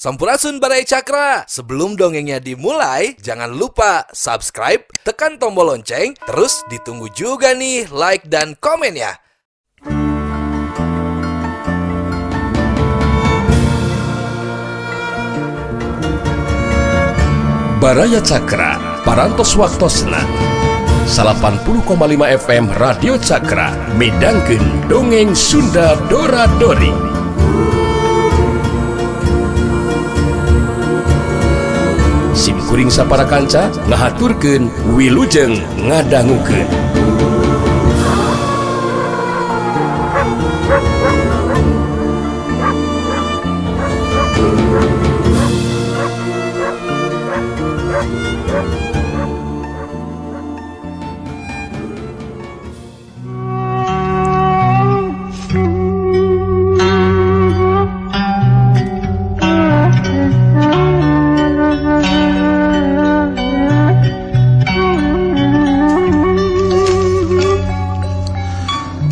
Sampurasun Baraya Cakra. Sebelum dongengnya dimulai, jangan lupa subscribe, tekan tombol lonceng, terus ditunggu juga nih like dan komennya. Baraya Cakra, Parantos Waktosna 80,5 FM Radio Cakra midangkeun dongeng Sunda Dora Dori. Sim kuring sapara kanca ngahaturkeun wilujeng ngadangukeun.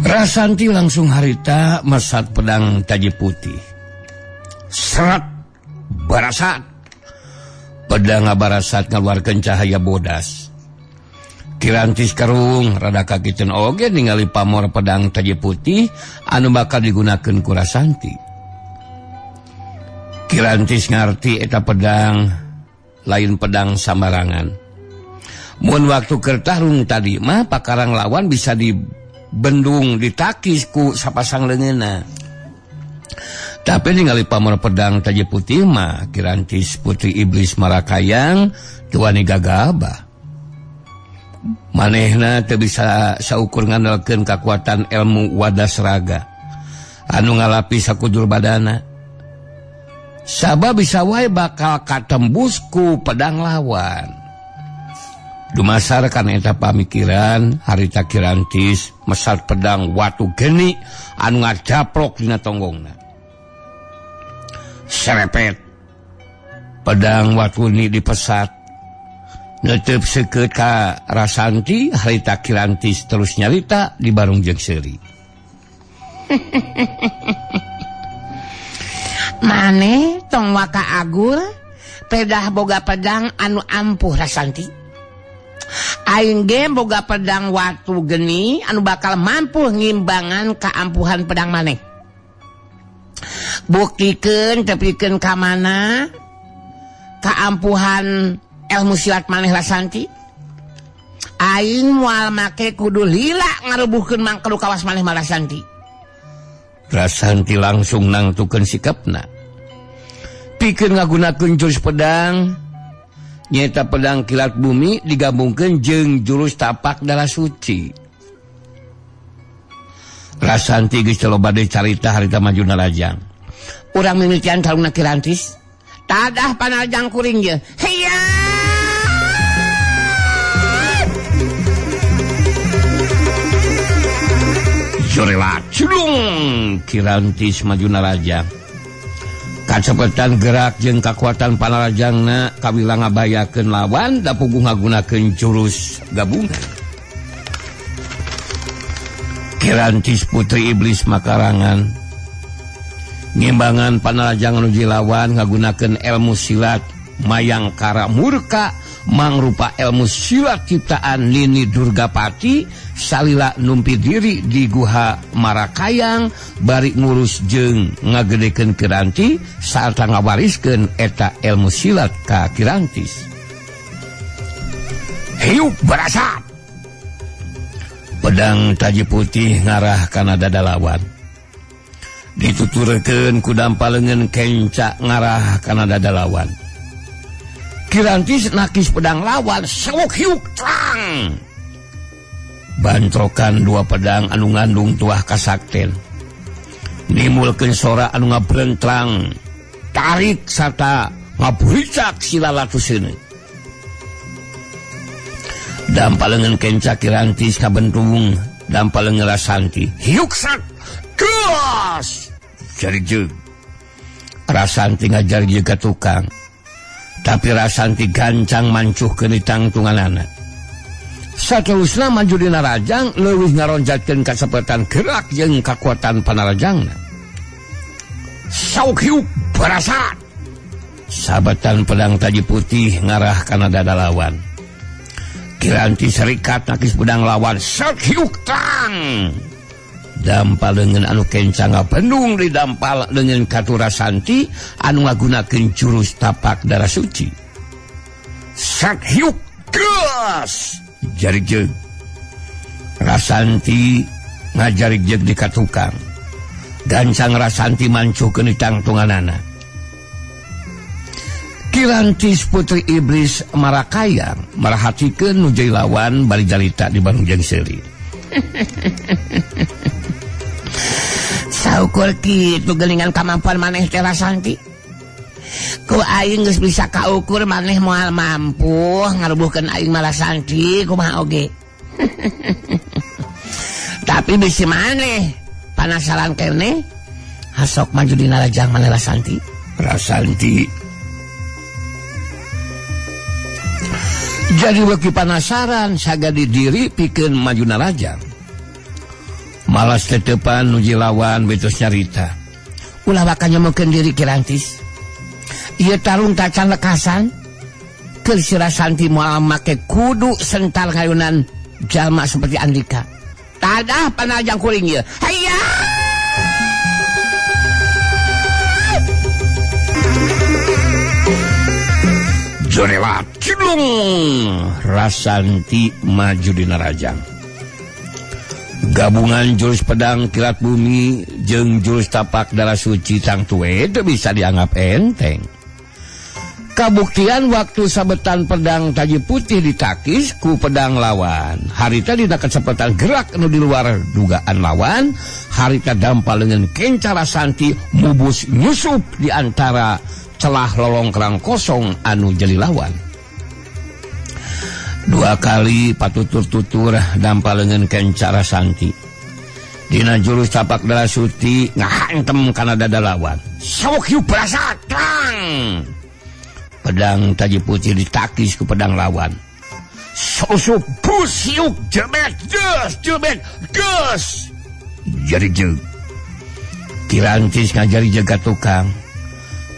Rasanti langsung harita mesat pedang taji putih. Serat barasat. Pedang barasat ngaluarkeun cahaya bodas. Kirantis kerung rada kakiteun oge ningali pamor pedang taji putih anu bakal digunakeun ku Rasanti. Kirantis ngarti eta pedang lain pedang sambarangan. Mun waktu keur tarung tadi mah pakarang lawan bisa di bendung ditakis ku sapasang leungeunna. Tapi ningali pamor pedang taji putih mah Kirantis putri iblis Marakayang tuani gagabah. Manehna teu bisa saukur ngandalkeun kakuatan ilmu wadas raga anu ngalapi sakujur badana. Sabab bisa wae bakal katembus ku pedang lawan. Dumasar kana eta pamikiran harita Kirantis mesat pedang watu geni anu ngacaprok dina tonggongna. Serepet pedang watu ni dipesat netep seukeut ka Rasanti. Harita Kirantis terus nyarita di barung jeung seuri. Mane tong waka agur pedah boga pedang anu ampuh Rasanti. Aing ge boga pedang watu geni anu bakal mampu ngimbangan kaampuhan pedang maneh. Buktikeun tepikeun ka mana kaampuhan ilmu silat maneh Rasanti. Aing moal make kudu lila ngarubuhkeun mangkelu kawas maneh mah Rasanti. Rasanti langsung nangtukeun sikapna. Pikeun ngagunakeun jurus pedang nyeta pedang kilat bumi digabungkeun jeung jurus tapak darah suci. Rasanti geus loba deui carita harita maju narajang. Urang mimitian kalungna Kirantis. Tadah panarajang kuring ye. Hiya! Jorela cilung Kirantis maju narajang. Kacepetan gerak jeung kakuatan panarajangna kawila ngabayakeun lawan da puguh ngagunakeun jurus gabungan. Kirantis putri iblis makarangan ngimbangan panarajang anu lawan ngagunakeun ilmu silat Mayangkara Murka mangrupa ilmu silat ciptaan Nini Durgapati salila numpi diri di guha Marakayang bari ngurus jeung ngagedekeun Kiranti sarta ngawariskeun eta ilmu silat ka Kirantis. Hiup barasat. Pedang taji putih ngarah kana dada lawan. Dituturkeun ku dampa leungeun kenca ngarah kana dada lawan. Kirantis nakis pedang lawan sewuk hiuk trang. Bantrokan dua pedang anu ngandung tuah kasakten. Nimulkeun sora anu ngabrentrang, tarik sarta ngaburicak silalatuseuneu. Dampa leungeun kenca Kirantis kabentung, dampa leungeun Rasanti. Hiuk sat. Keras. Jari jeung. Rasanti ngajar jeung ka tukang. Tapi Rasanti gancang mancuhkeun ditangtunganana. Saterusna maju dina rajang leuwih ngaronjatkeun kasapetan gerak jeung kakuatan panarajangna. Sauk hiuk barasat. Sabatan pedang taji putih ngarah kana dada lawan. Kiranti serikat nakis pedang lawan set hiuk tang. Dampal leungeun anu kencang ngabendung didampal leungeun Katurasanti anu ngagunakeun jurus tapak darah suci. Set hiuk gas jari jeung. Rasanti ngajarik jeung di katukang. Gancang Rasanti mancuhkeun di tangtunganana. Kirantis putri iblis marakayang marahatikeun nu jadi lawan bari jalita di Bandung jeung seuri. Saukur kitu geuningan kamampuan maneh teh Rasanti. Ku aing geus bisa kaukur maneh moal mampu ngarubuhkeun aing mah Rasanti kumaha oge. Tapi bisi maneh panasaran keneh hasok maju dina rajang maneh Rasanti. Rasanti jadi beki panasaran sagadi diri pikeun maju narajang. Malas tetepan nuji lawan betos nyarita. Ulah bakal nyemukeun diri Kirantis. Ieu tarung tacan lekasan. Keur si Rasanti moal make kudu sental ngayunan jalma seperti Andika. Tadah panajang kuring ieu. Hayya! Jorelat cilung Rasanti maju dina rajang. Gabungan jurus pedang kilat bumi jeung jurus tapak darah suci tangtu teu bisa dianggap enteng. Kabuktian waktu sabetan pedang taji putih ditakis ku pedang lawan. Harita dina kecepatan gerak nu di luar dugaan lawan, harita dampal dengan kenca Rasanti mubus nyusup di antara celah lolongkrang kosong anu jadi lawan. Dua kali patutur-tutur dampal dengan kenca Rasanti. Dina jurus tapak darah suci ngahantem kana dada lawan. Sok hiu berasa tang. Pedang taji putih ditakis ke pedang lawan. Sosok bus hiuk jebet ges jebet ges. Jadi jeung. Kirantis ngajari jaga tukang.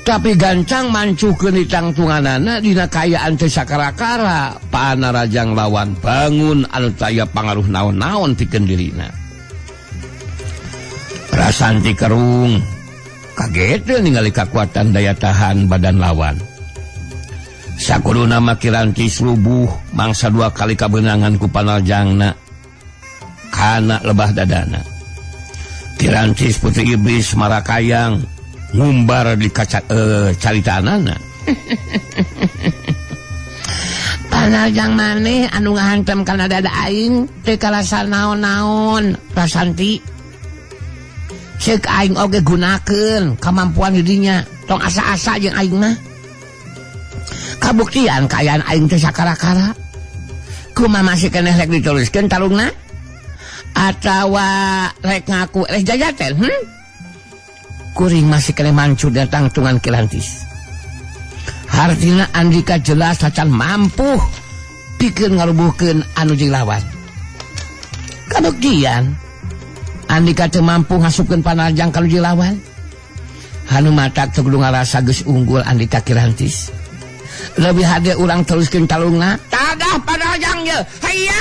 Tapi gancang mancuhkeun di tangtunganana dina kaayaan teu sakara-kara. Panarajang lawan bangun anu taya pangaruh naon-naon pikeun dirina. Rasanti kerung kaget ningali kakuatan daya tahan badan lawan. Sakuduna mah Kirantis rubuh mangsa dua kali kabeunangan ku panarjangna kana lebah dadana. Kirantis putri iblis marakayang ngumbar di kaca caritaanana. Panarjang maneh anu ngahantem kana dada aing teu kalasa naon-naon Rasanti. Ceuk aing oge gunakeun kamampuan didinya, tong asa-asa jeung aing mah. Kabuktian kaayaan aing teh sakara-kara. Kumaha masih keneh rek diteruskeun tarungna? Atawa rek ngaku rek jajaten? Kuring masih kena mancu datang tunggan Kirantis. Hartina Andika jelas tacan mampu pikeun ngarubuhkeun anu jeung lawan. Kabuktian Andika teu mampu ngasupkeun panarjang ka nu jeung lawan. Hanu matak teu kudu ngarasa geus unggul Andika Kirantis. Lebih hade urang teruskeun talungna. Tadah panarjang ye. Hayya!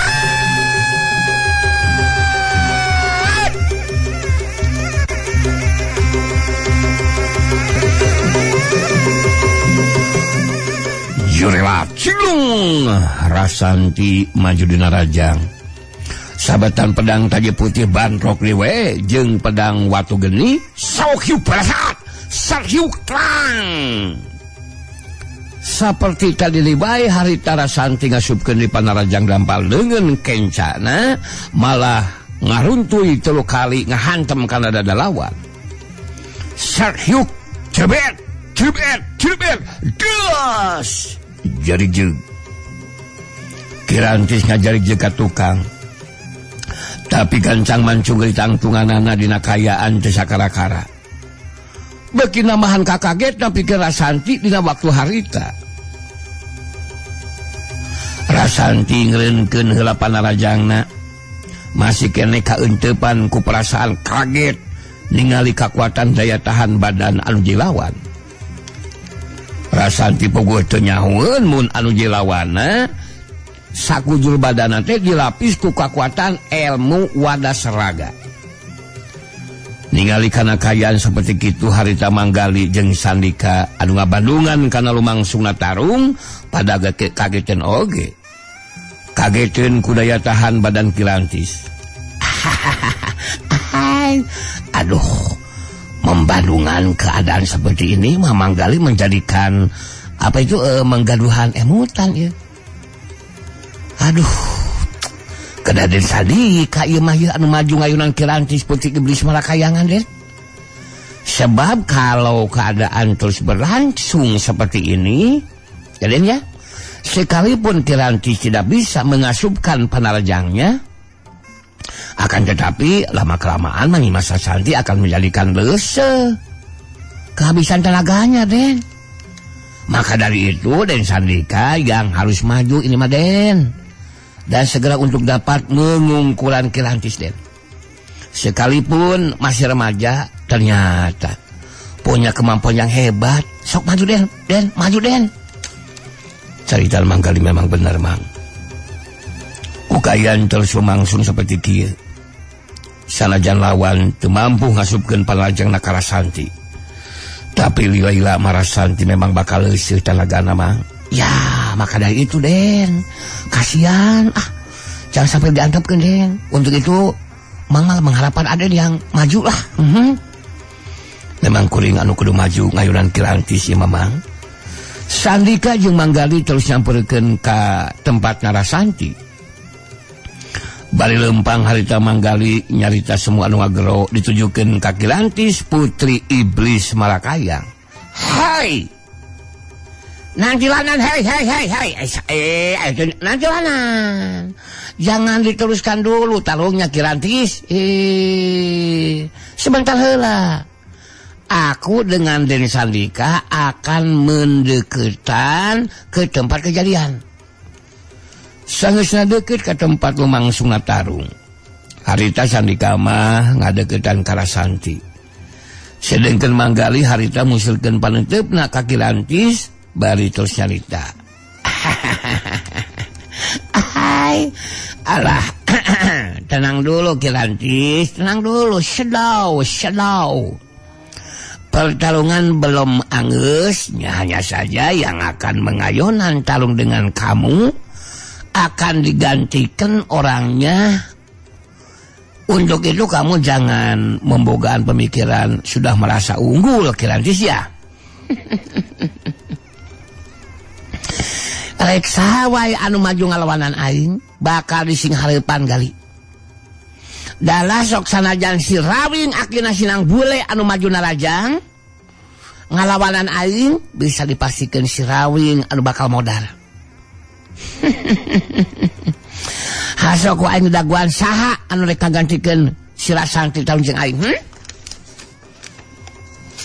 Jurela cilung Rasanti maju dina rajang. Sabetan pedang taji putih bantrok liwe jeung pedang watu geni sok hiu berasat sak hiu tlang. Saperti tadi libai harita Rasanti ngasupkeun di panarajang dampal leungeun kencana malah ngaruntui telu kali ngahantem kana dada lawan. Sak hiu cebet cebet cebet gas. Jari jeung. Kirantis ngajari jeung ka tukang. Tapi gancang mancung di tangtunganana dina kaayaan teu sakara-kara. Beki namahan kakaget tapi ke Rasanti dina waktu harita. Rasanti ngreunkeun heula panarajangna. Masih keneh kaeuntepan ku perasaan kaget ningali kakuatan daya tahan badan anu jilawan. Rasanti puguh teu nyahueun mun anu jilawana sakujur badana teh dilapis ku kakuatan ilmu wadasraga. Ningali kana kaayaan seperti kitu harita Manggali jeung Sandika anu ngabandungan kana lumangsungna tarung pada kageteun oge. Kageteun ku daya tahan badan Kirantis. Aduh, membandungan keadaan seperti ini mah Manggali menjadikan apa itu menggaduhan emutan ya. Aduh, kedaden Sandika ieu mah ieu anu maju ngayunan Kirantis putri iblis Marakayangan Den. Sebab kalau keadaan terus berlangsung seperti ini, ya Den ya, sekalipun Kirantis tidak bisa mengasupkan panarjangnya, akan tetapi lama-kelamaan Nyimas Rasanti akan menjadikan lese, kehabisan tenaganya Den. Maka dari itu Den Sandika yang harus maju ini mah Den, dan segera untuk dapat mengungkulan Kirantis Den. Sekalipun masih remaja, ternyata punya kemampuan yang hebat. Sok maju Den, Den, maju Den. Carita Manggali memang benar Mang. Ukayan terus lumangsung seperti kieu. Sanajan lawan teu mampu ngasupkeun panlajengna ka Rasanti. Tapi lila-lila Marasanti memang bakal leuseut tanagana Mang. Ya, maka dari itu Den, kasihan ah, jangan sampai diantepkeun Den. Untuk itu Mang malah mengharapkan Aden yang maju lah. Memang kuring anu kudu maju ngayunan Kirantis ieu Mamang. Sandika jeung Manggali terus nyamperkeun ka tempat Narasanti. Bari lempang harita Manggali nyarita semua anu ngagero ditujukeun ka Kirantis putri iblis Marakayang. Hai. Nantilanan, hei hei hei hei, nantilanan. Jangan diteruskan dulu tarungnya Kirantis. Sebentar heula. Aku dengan Den Sandika akan mendeketan ke tempat kejadian. Sangeusna deket ke tempat lumangsungna tarung. Harita Sandika mah ngadeketan ka Rasanti. Sedengkeun Manggali harita musulkeun panenteupna ka Kirantis bari terus nyarita. Hai, alah, tenang dulu Kirantis, tenang dulu, slow, slow. Pertarungan belum anggeus, hanya saja yang akan mengayonan tarung dengan kamu akan digantikan orangnya. Untuk itu kamu jangan membogaan pemikiran sudah merasa unggul Kirantis ya. Rek saha wae anu maju ngalawanan aing bakal dising hareupan gali. Dalah sok sanajan si Rawing akina sinang bule anu maju narajang ngalawanan aing bisa dipastikan si Rawing anu bakal modal. Hasok ku aing daguan saha anu rek kagantikeun si Rasanti taun jeung aing.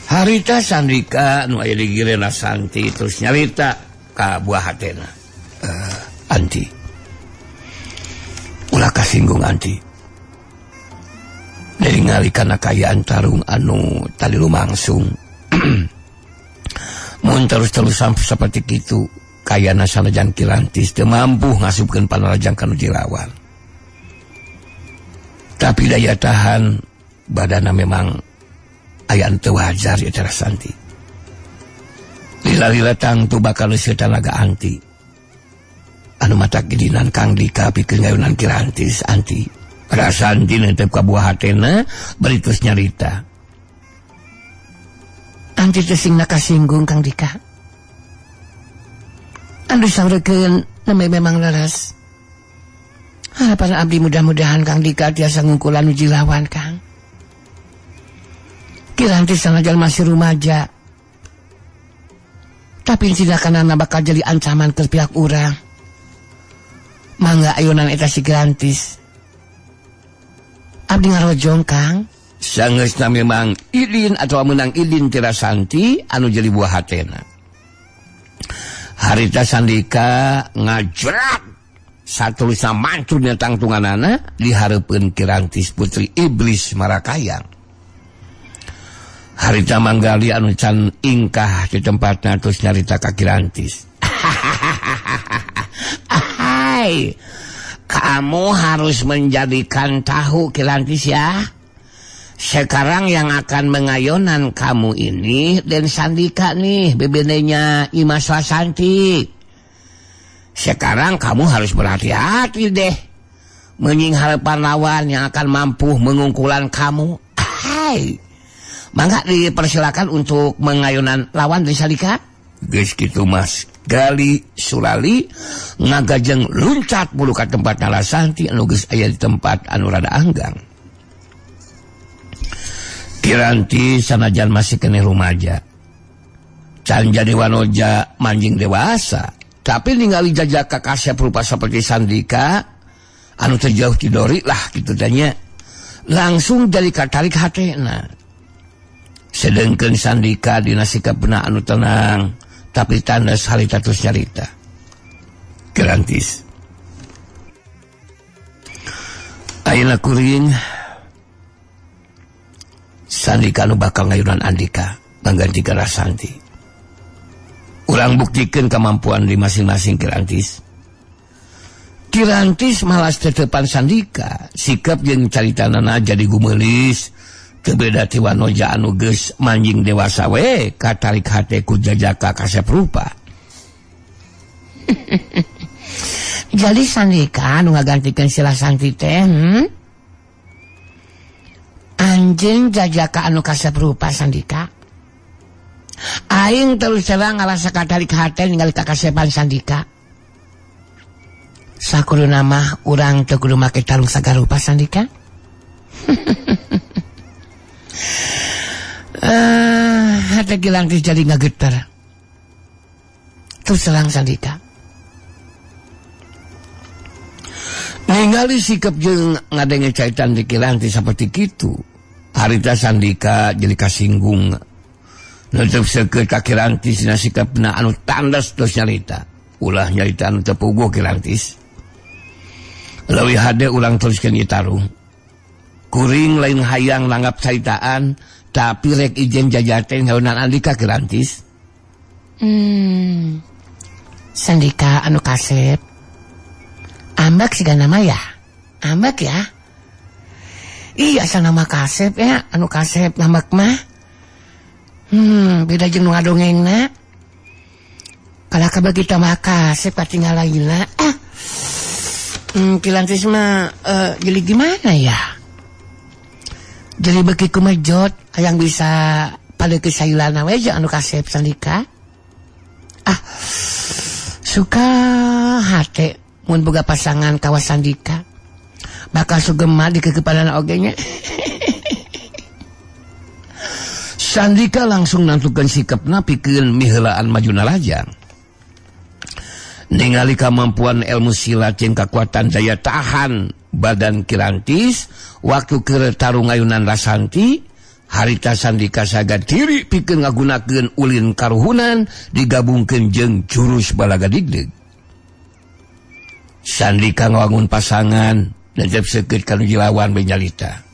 Harita Sandika anu aya di gireuna Santi terus nyarita ka buah hatena. Anti. Ulah kasinggung anti. Ningali kana kaayaan tarung anu tadi lumangsung. Mun terus-terusan seperti kitu kayana sanajan Kirantis teu mampu ngasupkeun panarajang ka nu dilawan. Tapi daya tahan badana memang aya teu wajar ya Rasanti. Lila-lila tangtu bakal leuseut tanaga anti. Anu matak gidinan Kang Dika pikeun ngayunan Kirantis anti. Rasanti netep ka buah hatena bari terus nyarita. Anti teh singna kasinggung Kang Dika. Anu saurekeun nembe memang leres. Harapan abdi mudah-mudahan Kang Dika tiasa ngungkulan uji lawan Kang. Kirantis sanajan masih rumaja. Tapi tindakanana bakal jadi ancaman ke pihak urang. Mangga ayunan eta si Kirantis. Abdi ngarojong Kang. Sangeusna memang idin atau menang idin ti Rasanti anu jadi buah hatena. Harita Sandika ngajrat satulusna mancur dina tangtunganana dihareupeun Kirantis putri iblis Marakayang. Harita Manggali anu can ingkah di tempatna terus nyarita ka Kirantis. Hai, kamu harus menjadikan tahu Kirantis ya. Sekarang yang akan mengayonan kamu ini dan Sandika nih, bebenenya Imas Lasanti. Sekarang kamu harus berhati-hati deh. Menying harapan lawan yang akan mampu mengungkulan kamu. Hai, mangga dipersilakan untuk mengayonan lawan dari Sandika. Geus kitu Mas Gali Surali ngagajeng luncat bulu ka tempat Lasanti anu geus aya di tempat anu rada anggang. Kiranti sanajan masih keneh rumaja. Can jadi wanoja manjing dewasa, tapi ningali jajaka kasep rupa seperti Sandika anu terjauh tidori lah kitu tanya. Langsung jadi katarik hatena. Sedengkeun Sandika dina sikapna anu tenang, tapi tandas harita terus nyarita. Kirantis. Ayeuna kuring Sandika nu bakal ngayunan Andika manggantikan Rasanti. Urang buktikeun kemampuan di masing-masing Kirantis. Kirantis malas tetepan Sandika, sikap jeung caritanana jadi gumeulis. Teu beda ti wanoja anu geus manjing dewasa we katarik hate ku jajaka kasep rupa. Jadi Sandika anu ngagantikeun si Lasanti teh, Anjing jajaka anu kasep rupa Sandika. Aing terus terang ngarasa katarik hate ningali kakasepan Sandika. Sakuruna mah urang teu kudu make tarung sagarupa Sandika. Hate Kirantis jadi ngageter. Terus terang Sandika. Ningali sikap jeung ngadenge caitan di Kirantis seperti kitu. Harita Sandika jadi kasinggung. Nutup seukeut ka Kirantis dina sikapna anu tandas terus nyarita. Ulah nyarita anu teu puguh Kirantis. Leuwih hade urang teruskeun ieu tarung. Kuring lain hayang nanggap caritaan, tapi rek ijen jajaten ngaunan Andika Kirantis. Sandika anu kasep. Ambek siga nama ya. Ambek ya. Iya asal nama kasep ya, anu kasep ambek mah. Beda jeung nu ngadongengna. Kalah ka bagi tambah kasep katinggal lainna. Kirantis mah jadi gimana ya? Jadi beki kumejot hayang bisa pada kesailana we anu kasep Sandika. Suka hate mun boga pasangan kawas Sandika. Bakal sugema di kekepadana oge nya. Sandika langsung nantukeun sikapna pikeun miheulaan majuna lajang. Ningali kemampuan ilmu silat jeung kekuatan daya tahan badan Kirantis waktu keur tarung ngayunan Rasanti, harita Sandika saga diri pikeun ngagunakeun ulin karuhunan digabungkeun jeung jurus balaga digdeg. Sandika ngawangun pasangan dan seukeut ka nu jilawan we nyalita.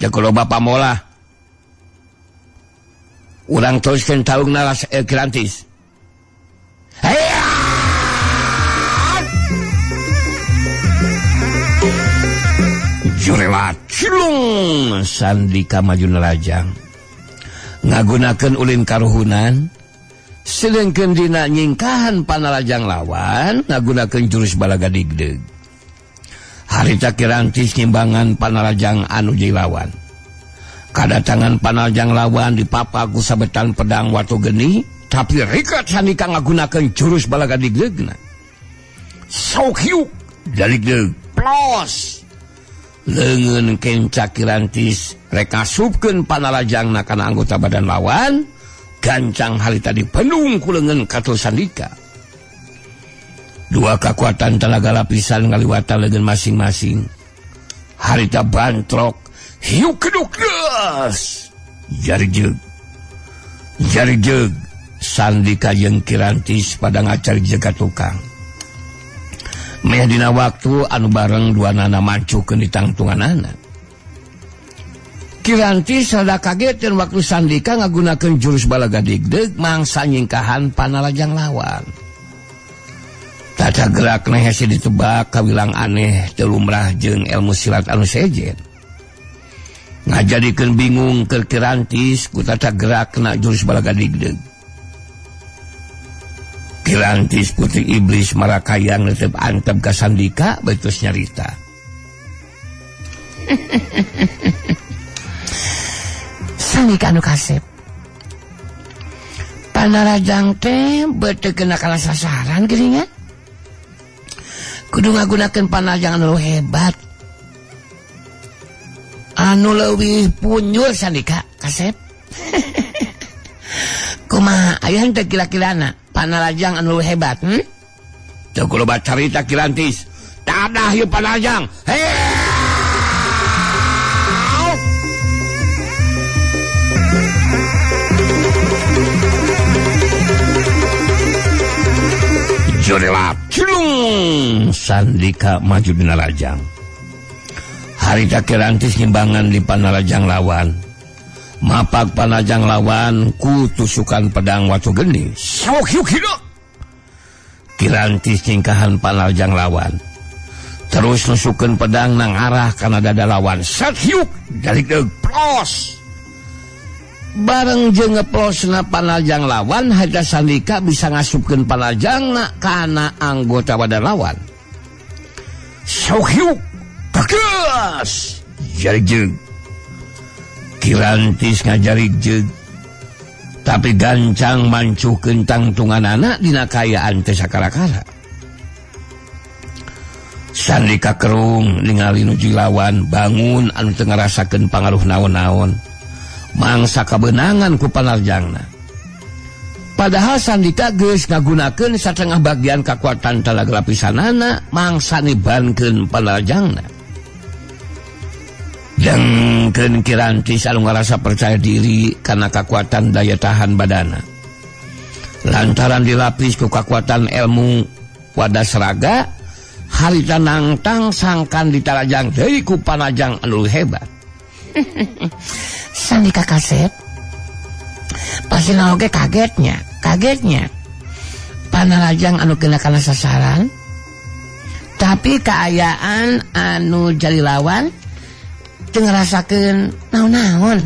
Jago loba pamolah. Urang teruskeun tarungna Kirantis. Hey! Jurelat cilung Sandika maju nerajang ngagunakeun ulin karuhunan sedengkeun dina nyingkahan panarajang lawan ngagunakeun jurus balaga digdeg. Harita Kirantis nyimbangan panarajang anu jilawan. Kadatangan panarajang lawan dipapa ku sabetan pedang watu geni, tapi rikat Sandika ngagunakeun jurus balaga digdegna. Sok hiuk daligdeg plos. Leungeun kenca Kirantis rek ngasupkeun panarajangna kana anggota badan lawan, gancang harita dipendung ku leungeun katul Sandika. Dua kekuatan tenaga lapisan ngaliwatan leungeun masing-masing. Harita bantrok hiuk keduk geus. Jari jeug Sandika jeung Kirantis pada ngacar jeung ka tukang. Meh dina waktu anu bareng dua nana mancukeun di tangtunganana. Kirantis rada kageteun waktu Sandika ngagunakeun jurus balaga digdeg mangsa nyingkahan panalajang lawan. Tata gerak hese ditebak kawilang aneh teu lumrah jeung ilmu silat anu sejen. Ngajadikeun bingung keur Kirantis ku tata gerak kena jurus balaga digdeg. Kirantis putri iblis marakayang netep antep ka Sandika beuteus nyarita. Sandika anu kasep. Panarajang teh beuteung kena kana sasaran geuningan. Kudu ngagunakeun panarajang anu hebat. Anu leuwih punyul Sandika kasep. Kumaha aya henteu kira-kirana panarajang anu leuwih hebat, Teu kudu bacarita Kirantis. Tadah ieu panarajang. Hei! Jorelat cilung Sandika maju dina rajang. Harita Kirantis ngimbangan di panarajang lawan. Mapak panarajang lawan ku tusukan pedang watu geni. Sok yuk hidup. Kirantis nyingkahan panarajang lawan. Terus nusukeun pedang nang arah kana dada lawan. Sat hiuk dari deug plos. Bareng jeung ngeplosna panarajang lawan, harita Sandika bisa ngasupkeun panarajangna kana anggota badan lawan. Sok hiuk kakeus jari jeung. Kirantis ngajari jeung. Tapi gancang mancuhkeun tangtunganana dina kaayaan teu sakara-kara. Sandika kerung ningali nu lawan bangun anu teu ngarasakeun pangaruh naon-naon. Mangsa kabeunangan ku panarjangna. Padahal Sandika geus ngagunakeun satengah bagian kakuatan talaga lapisanana mangsa nibankeun panarjangna. Dengkeun Kirantis anu ngarasa percaya diri kana kakuatan daya tahan badana. Lantaran dilapis ku kakuatan ilmu wadasraga, harita nangtang sangkan ditarajang deui ku panarjang anu hebat. Sandika kasep pasti oge kagetnya panarajang anu kena kana sasaran, tapi kaayaan anu jadi lawan teu ngarasakeun naon-naon.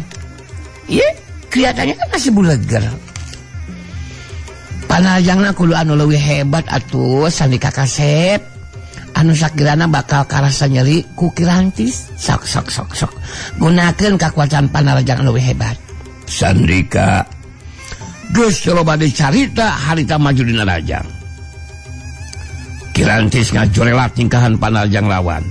Ieu kelihatannya kan masih buleger. Panarajangna kudu anu leuwih hebat atuh Sandika kasep, anu sakirana bakal karasa nyeri ku Kirantis. Sok sok sok sok gunakeun kakuatan panarajang anu leuwih hebat. Sandika geus loba dicarita harita maju dina rajang. Kirantis ngajorelat tingkahan panarajang lawan.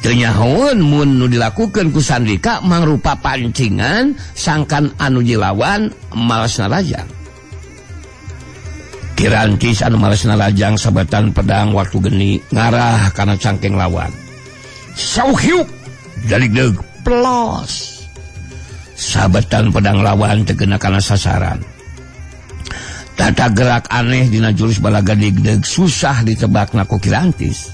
Teu nyahoeun mun nu dilakukeun ku Sandika mangrupa pancingan sangkan anu jilawan malasna rajang. Kirantis anu malasna rajang sabetan pedang waktu geni ngarah kana cangkeng lawan. Sauh hiuk daligdeug plos. Sabetan pedang lawan teu kena kana sasaran. Tata gerak aneh dina jurus balaga digdeg susah ditebakna ku Kirantis.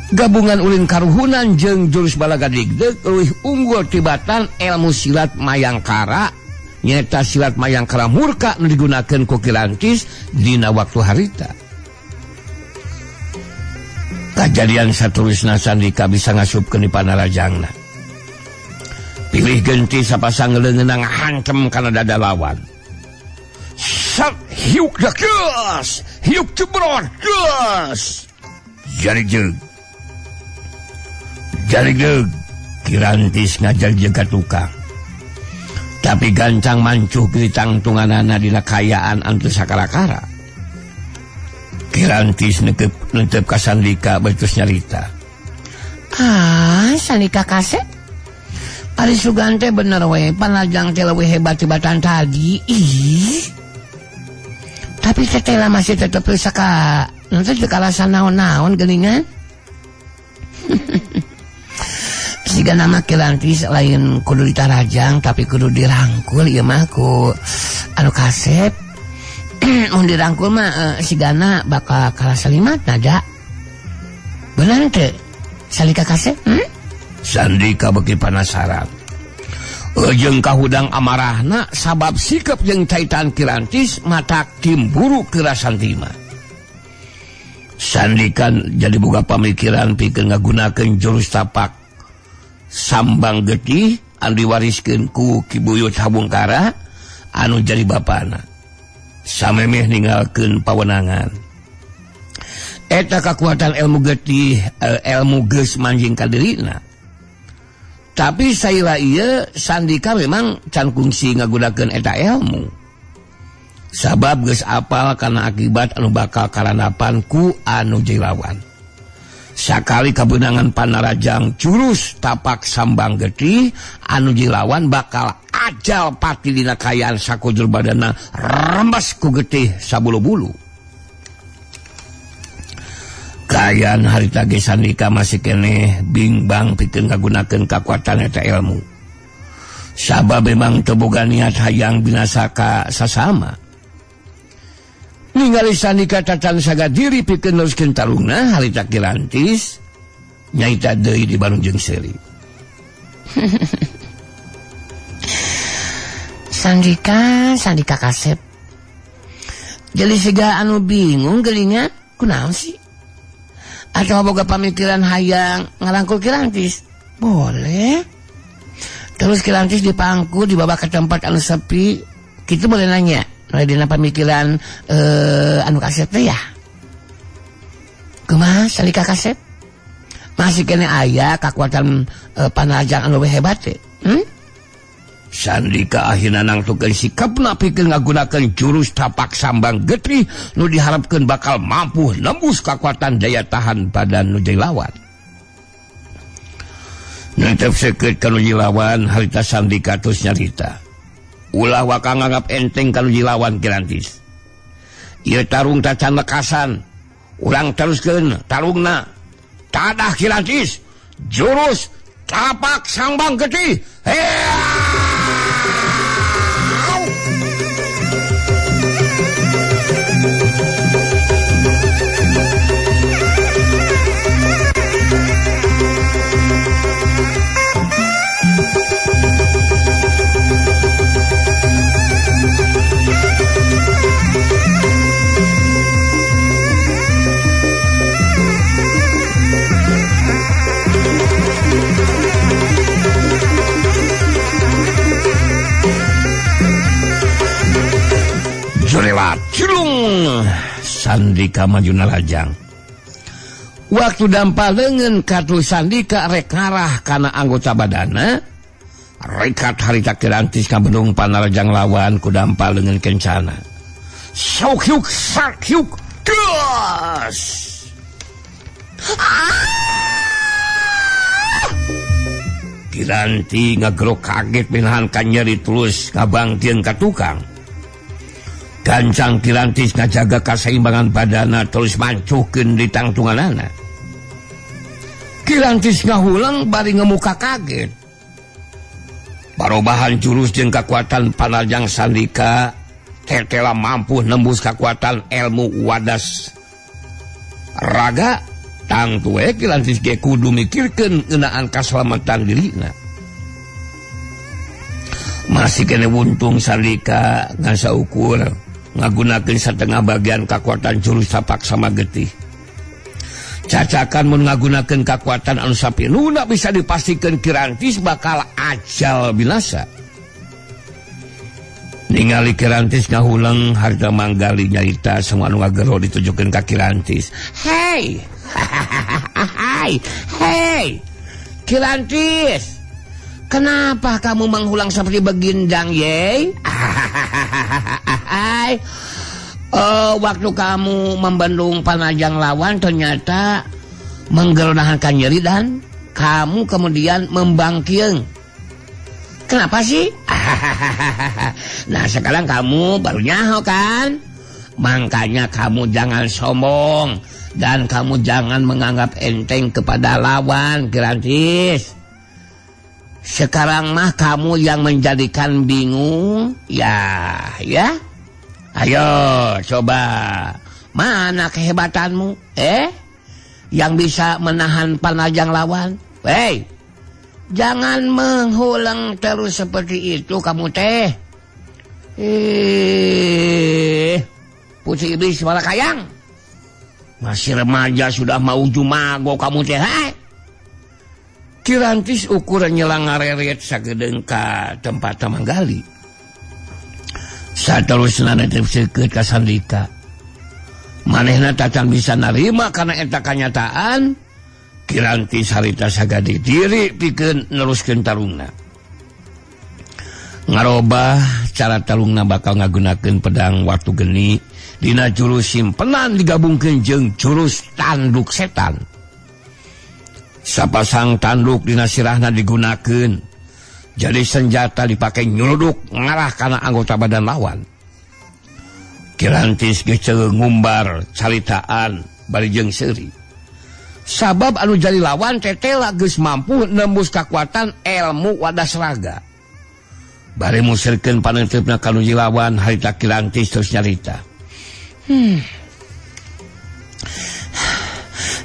Gabungan ulin karuhunan jeung jurus balaga digdeg leuwih unggul tibatan ilmu silat Mayangkara, nyata silat Mayangkara murka nu digunakeun ku Kirantis dina waktu harita. Kajadian saterusna Sandika bisa ngasupkeun di panarajangna. Pilih genti sapasang leungeunang hantem kana dada lawan. Sat hiuk geus, hiuk jebrot geus. Jari jeung. Jari jeung. Kirantis ngajar jaga tukang. Tapi gancang mancuh tangtunganana dina kayaan anu teu sakara-kara. Kirantis netep ka Sandika beuteus nyarita. Ah, Sandika kasep. Ari sugan teh bener we, panarajang teh leuwih hebat tibatan tadi. Ih. Tapi teteh masih tetep saka nanti teu karasa naon-naon geuningan. Siga nama Kirantis lain kudu ditarajang tapi kudu dirangkul ieu mah ku anu kasep. Mun dirangkul mah sigana bakal karasa limatna da. Bener teu? Sandika kasep? Sandika beuki panasaran. Jeung kahudang amarahna sabab sikap jeung caitan Kirantis matak timburu ke Rasanti mah. Sandika jadi boga pamikiran pikeun ngagunakeun jurus tapak sambang getih anu diwariskeun ku Ki Buyut Habungkara anu jadi bapana. Samemeh ninggalkeun pawenangan. Eta kakuatan ilmu getih ilmu geus manjing ka dirina. Tapi saila ieu Sandika memang can kungsi ngagunakeun eta ilmu. Sabab geus apal kana akibat anu bakal karanapan ku anu jilawan. Sakali kabeunangan panarajang jurus tapak sambang getih anu jilawan bakal ajal pati dina kayaan sakujur badana rembes ku getih sabulu-bulu. Kaayaan harita ge Sandika masih keneh bingbang pikeun ngagunakeun kakuatan eta ilmu. Sabab memang teu boga niat hayang binasa ka sasama. Ningali Sandika tacan saga diri pikeun neruskeun tarungna harita Kirantis nyaita deui di Bandung jeung seuri. Sandika, Sandika kasep. Jadi siga anu bingung geulingan kunaon sih? Atau boga pamikiran hayang ngarangkul Kirantis? Boleh. Terus Kirantis dipangku dibawa ke tempat anu sepi. Kitu boleh nanya. Mulai dina pamikiran anu kasep teh ya. Kumaha Sandika kasep? Masih kene aya kakuatan panajang anu leuwih hebat teh. Hmm? Sandika akhirna nangtukeun sikapna pikeun ngagunakeun jurus tapak sambang getih nu diharapkeun bakal mampu nembus kakuatan daya tahan badan nu lawan. Netep seukeut ka nu lawan harita Sandika tos nyarita. Ulah waka nganggap enteng ka nu lawan Kirantis. Ieu tarung tacan lekasan. Urang teruskeun tarungna. Tadah Kirantis, jurus tapak sambang getih. Jurelat cilung Sandika maju narajang. Waktu dampal leungeun katu Sandika rek ngarah kana anggota badana, rekat harita Kirantis ka bendung panarajang lawan ku dampal leungeun kencana. Saukyuk sakyuk gas. Kiranti ngagerok kaget minahan kanyeri terus ngabangtieun ka tukang. Gancang Kirantis ngajaga kaseimbangan badana terus mancuhkeun di tangtunganana. Kirantis ngahulang bari ngemuka kaget. Parobahan jurus jeung kakuatan panarjang Sandika tetela mampu nembus kakuatan ilmu wadas raga. Tangtu we Kirantis ge kudu mikirkeun ngeunaan kasalamatan dirina. Masih kene untung Sandika ngan saukur ngagunakeun satengah bagian kakuatan jurus tapak sama getih. Cacakan mun ngagunakeun kakuatan anu sapinuna bisa dipastikan Kirantis bakal ajal binasa. Ningali Kirantis ngahuleng harta manggali nyarita semua anu ngagero ditujukeun ka Kirantis. Hey. Hai, hey. Kirantis. Kenapa kamu menghulang seperti begindang, ye? Waktu kamu membendung panajang lawan ternyata menggeronahankan nyeri dan kamu kemudian membangkieng. Kenapa sih? Nah, sekarang kamu baru nyaho kan? Makanya kamu jangan sombong dan kamu jangan menganggap enteng kepada lawan, Kirantis. Sekarang mah kamu yang menjadikan bingung, ya, ya. Ayo, coba. Mana kehebatanmu? Yang bisa menahan panajang lawan? Hei, Jangan menghulang terus seperti itu kamu teh. Putri Iblis Marakayang. Masih remaja sudah mau jumago kamu teh. Hai. Kirantis ukuran nyelang ngareret sagedeung ka tempat manggali. Saterusna netep seukeut ka Sandika. Manehna tacan bisa narima kana eta kanyataan. Kirantis harita sagadi diri pikeun neruskeun tarungna. Ngarobah cara tarungna bakal ngagunakeun pedang watu geni dina jurus simpenan digabungkeun jeung jurus tanduk setan. Sapasang tanduk dina sirahna digunakeun jadi senjata dipake nyuluduk ngarah kana anggota badan lawan. Kirantis geus ngumbar caritaan bari jeung seuri. Sabab anu jadi lawan tetela geus mampu nembus kakuatan ilmu wadas raga. Bari musirkeun panenteupna ka nu lawan harita Kirantis terus nyarita.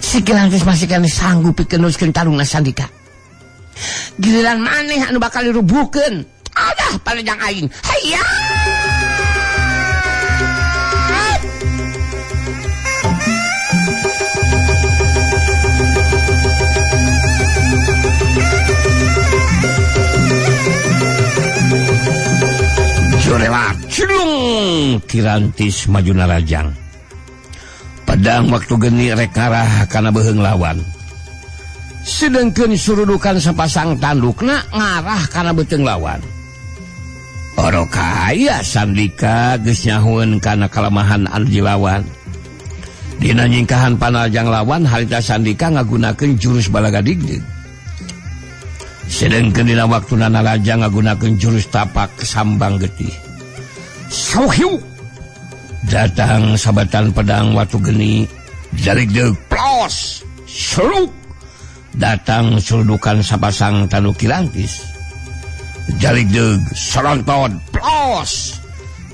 Si Kirantis masih kene sanggup pikeun neruskeun tarungna Sandika. Giliran maneh anu bakal dirubuhkeun. Adah panjang aing. Hayya. Jorelat cilung Kirantis maju narajang. Pedang waktu geni rek ngarah kana beuheung lawan. Sedengkeun surudukan sapasang tandukna ngarah kana beuteung lawan. Oro kaya Sandika geus nyahueun kana kalemahan anu dilawan. Dina nyingkahan panajang lawan harita Sandika ngagunakeun jurus balaga digdig. Sedengkeun dina waktuna narajang ngagunakeun jurus tapak sambang getih. Sauhiu datang sabatan pedang watu geni jarik deuk plos seluk datang surudukan sapasang tanduk Kirantis. Jarik deuk seronton plos.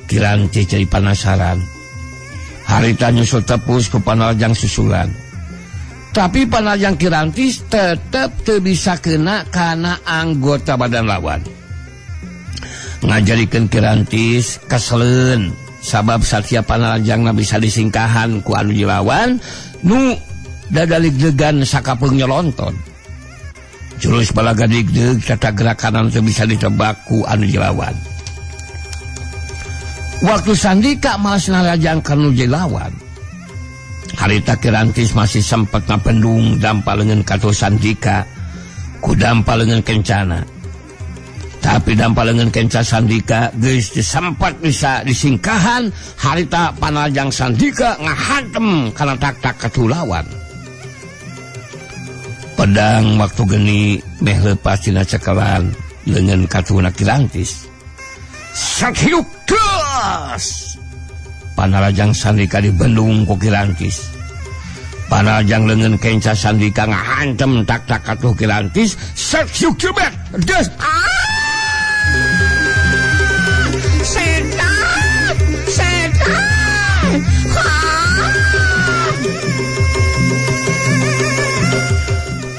Kirantis jadi penasaran. Harita nyusul tepus ku panarjang susulan. Tapi panarjang Kirantis tetep teu bisa kena kana anggota badan lawan. Ngajarikeun Kirantis keseleun sabab satiap panarjangna bisa disingkahan ku anu dilawan nu dadaligdegan sakapeung nyolonton. Jurus balaga digdeg tata gerakan teu bisa ditebak ku anu dilawan. Waktu Sandika malas narajang kanu dilawan. Harita Kirantis masih sempat ngapendung dampa leungeun katuh Sandika ku dampa leungeun kencana. Tapi dampa leungeun kenca Sandika geus sempat bisa disingkahan harita panajang Sandika ngahantem kana tak-tak katuh lawan. Pedang waktu geni meh leupas dina cekelan leungeun katuhna Kirantis. Sakiuk gas. Panarajang Sandika dibendung ku Kirantis. Panarajang leungeun kenca Sandika ngahantem tak-tak katuh Kirantis. Sakiuk jebet. Des. Setan. Setan.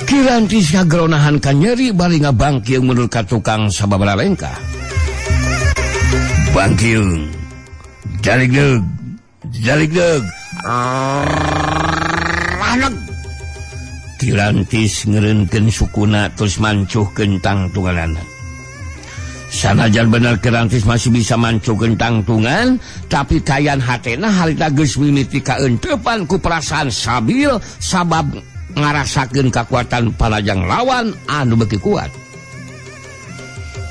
Kirantis ngageronahan ka nyeri bari ngabangkiung mundur ka tukang sababaraha lengkah. Bangkiung. Jaligdeg, jaligdeg, raneg. Kirantis ngereunkeun sukuna terus mancuhkeun tangtunganana. Sanajan bener Kirantis masih bisa mancuhkeun tangtungan, tapi kayan hatena harita geus mimiti kaeuntepan ku perasaan sabil sabab ngarasakeun kakuatan panajang lawan anu beuki kuat.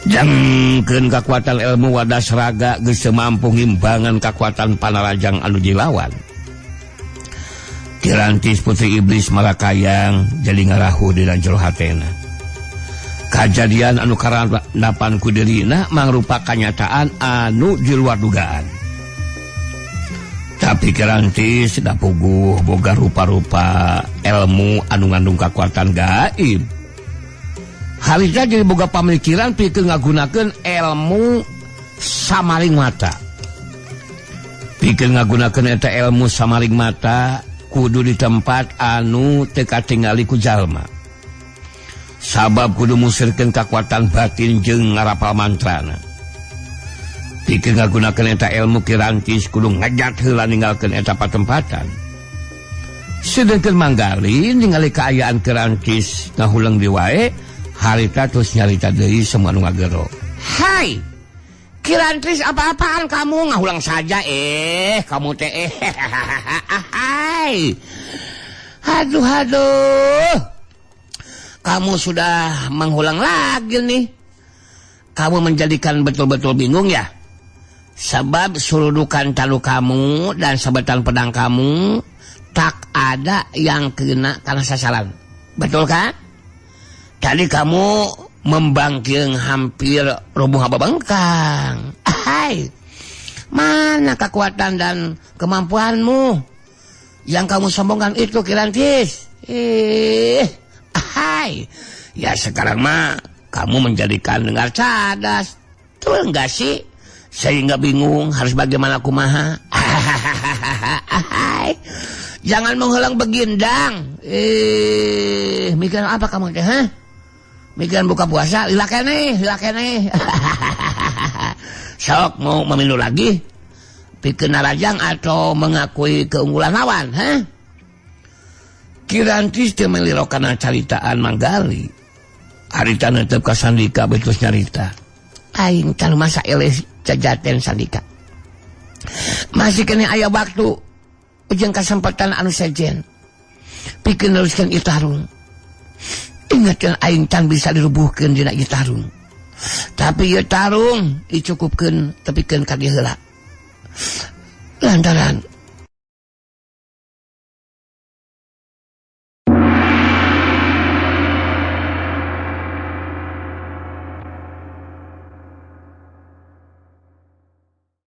Jangkeun kakuatan ilmu wadas raga geus teu mampu ngimbangan kakuatan panarajang anu dilawan. Kirantis Putri Iblis Marakayang jadi ngarahu dina jero hatena. Kajadian anu karandapan ku dirina mangrupa kanyataan anu di luar dugaan. Tapi Kirantis da puguh boga rupa-rupa ilmu anu ngandung kakuatan gaib. Harita jadi boga pamikiran pikeun ngagunakeun ilmu samaring mata. Pikeun ngagunakeun eta ilmu samaring mata kudu di tempat anu teu katingali ku jalma. Sabab kudu musirkeun kakuatan batin jeung ngarapal mantrana. Pikeun ngagunakeun eta ilmu Ki Rantis kudu ngejat heula ninggalkeun eta patempatan. Sedengkeun Manggali ningali kaayaan Ki Rantis ngahuleng di wae, harita terus nyarita deui semua nu ngagero. Hai, Ki Rantis apa-apaan kamu ngahulang saja kamu teh. Hai. Aduh aduh. Kamu sudah menghulang lagi nih. Kamu menjadikan betul-betul bingung ya. Sebab surudukan talu kamu dan sabetan pedang kamu tak ada yang kena karena sasaran. Betul kan? Tadi kamu membangking hampir roboh bengkang. Hai. Mana kekuatan dan kemampuanmu yang kamu sombongkan itu, Ki Rantis? Hai. Ya sekarang mah kamu menjadikan dengar cadas. Betul enggak sih? Sehingga bingung harus bagaimana kumaha. Hai. Jangan menghalang begindang. Mikiran apa kamu teh, ha? Mikiran buka puasa, lila keneh, lila keneh. Sok mau memilu lagi? Pikeun narajang atau mengakui keunggulan lawan, ha? Ki Rantis teu meliro kana caritaan Manggali. Harita netep ka Sandika betus nyarita. Aing can masa eleh jajaten Sandika. Masih kene aya waktu jeung kasempatan anu sejen. Pikeun neruskeun ieu tarung. Ingatkeun aing can bisa dirubuhkeun dina ieu tarung. Tapi ieu tarung dicukupkeun tepikeun ka dieu heula. Lantaran